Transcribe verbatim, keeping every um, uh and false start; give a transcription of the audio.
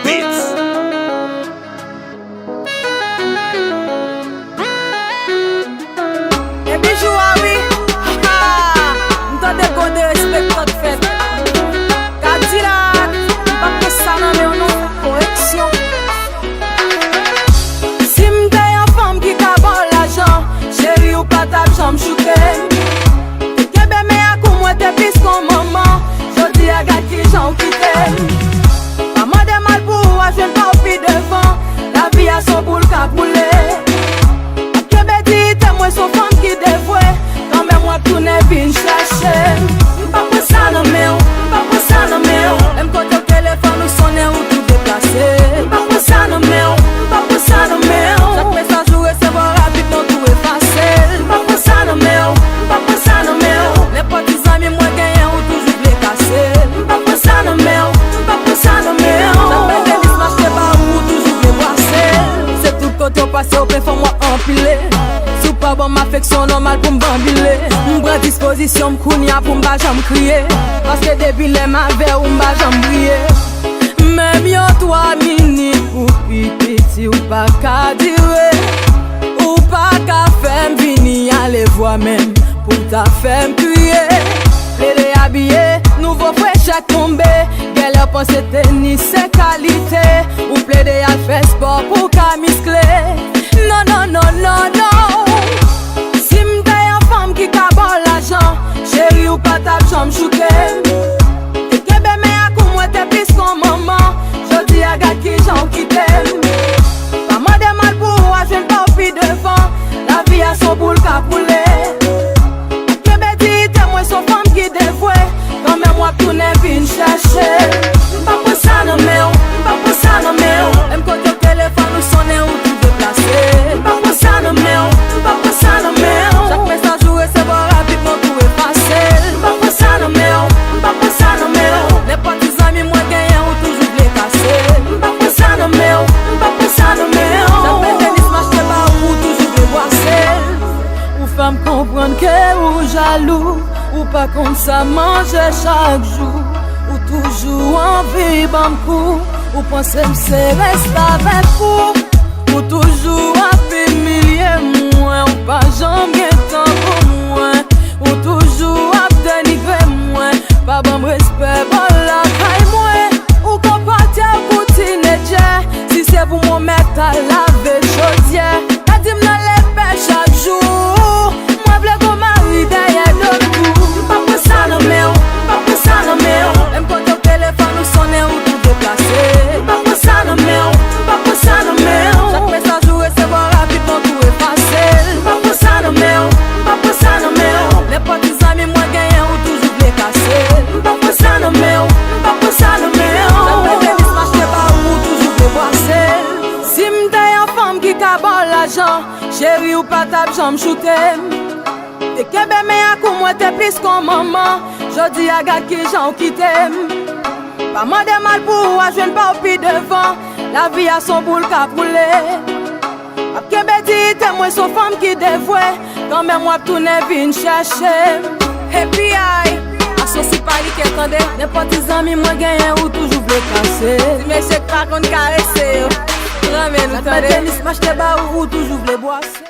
Beats. E bijou a wi. Ha! M tande gode respektan k fèt. Kadilak, m p ap pran sa nan men w non. Koreksyon. Si m te yon fanm ki ka ba w lajan, cheri, ou pa t ap janm choute m. Te kenbe men ak ou, mwen te plis kon manman. Jodi a, gad kijan w kite m. Pa mande mal pou ou, w a jwenn pa w pi devan. Lavi a s on boul k ap woule. Kenbe diyite, mwen s on fanm ki devwe. Kanmenm w ap tounen vin chache m. M pa pran sa nan men w, m pa pran sa nan men w. Menm kote w telefòn ou sonnen, ou tou deplase. M pa pran sa nan men w, m pa pran sa nan men w. Chak mesaj ou resevwa rapid, non tou efase l. M pa pran sa nan men w, m pa pran sa nan men w. Nenpòt ti zanmi mwen genyen, ou toujou vle kase l. M pa pran sa nan men w, m pa pran sa nan men w. Chak bèl tenis m achte ba ou, ou toujou vle bwase l. Se tout kote w pase, ou plen fanm w ap anpile. Si w pa ban m afeksyon nòmal pou m banbile. M pran dispozisyon m kounye a pou m pa janm kriye. Paske depi lè m avè w, m pa janm briye. Menm yon twa minit pou pi piti, ou pa ka dire. Ou pa ka fè m vini ale vwa menm pou w ta fè m kriye. Plede abiye, nouvo frechè tonbe. Genlè w panse tenis se kalite. Ou plede al fè spò pou w ka miskle. Non, non, non, non, non. Si m te yon fanm ki ka ba w lajan, cheri, ou pa t ap janm choute m. Te kenbe men ak ou, mwen te plis kon manman. Jodi a, gad kijan w kite m. Pa mande mal pou ou, w a jwenn pa w pi devan. Lavi a s on boul k ap woule. Kenbe diyite, mwen s on fanm ki devwe. Kanmenm w ap tounen vin chache m. M pa pran sa nan men w, m pa pran sa nan men w. Menm kote w telefòn ou sonnen, ou tou deplase. M pa pran sa nan men w, m pa pran sa nan men w. Chak mesaj ou resevwa rapid, non tou efase l. M pa pran sa nan men w, m pa pran sa nan men w. Nenpòt ti zanmi mwen genyen, ou toujou vle kase l. M pa pran sa nan men w, m pa pran sa nan men w. Chak bèl tenis m achte ba ou, ou toujou vle bwase l. Ou fè m konprann ke ou jalou. Ou pa konn sa manje chak jou. Ou toujou anvi ban m kou. Ou panse m se restavèk ou. Ou toujou ap imilye mwen. Ou pa janm gen tan pou mwen. Ou toujou ap denigre mwen. Pa ban m respè bò lakay mwen. Ou konpòte w kou tinedjè. Si se pou mwen, mèt al lave chodyè. Pèdi m nan lepè chak jou. Mwen vle gwo mari dèyè do kou. M pa pran sa nan men w, m pa pran sa nan men w. Menm kote w telefòn ou sonnen, ou tou deplase. M pa pran sa nan men w, m pa pran sa nan men w. Chak mesaj ou resevwa rapid, non tou efase l. M pa pran sa nan men w, m pa pran sa nan men w. Nenpòt ti zanmi mwen genyen, ou toujou vle kase l. M pa pran sa nan men w, m pa pran sa nan men w. Chak bèl tenis m achte ba ou, ou toujou vle bwase l. Si m te yon fanm ki ka ba w lajan, cheri, ou pa t ap janm choute m. Te kenbe men ak ou, mwen te plis kon manman. Jodi a, gad kijan w kite m. Pa mande mal pou ou, w a jwenn pa w pi devan. Lavi a s on boul k ap woule. M ap kenbe diyite, mwen s on fanm ki devwe. Kanmenm w ap tounen vin chache m. Epi ay, aswè se pa li k tande. Nenpòt ti zanmi mwen genyen, ou toujou vle kase. Ti mesye k pa konn karese yo. Renmen nou tande. Chak bèl tenis m achte ba ou, ou toujou vle bwase.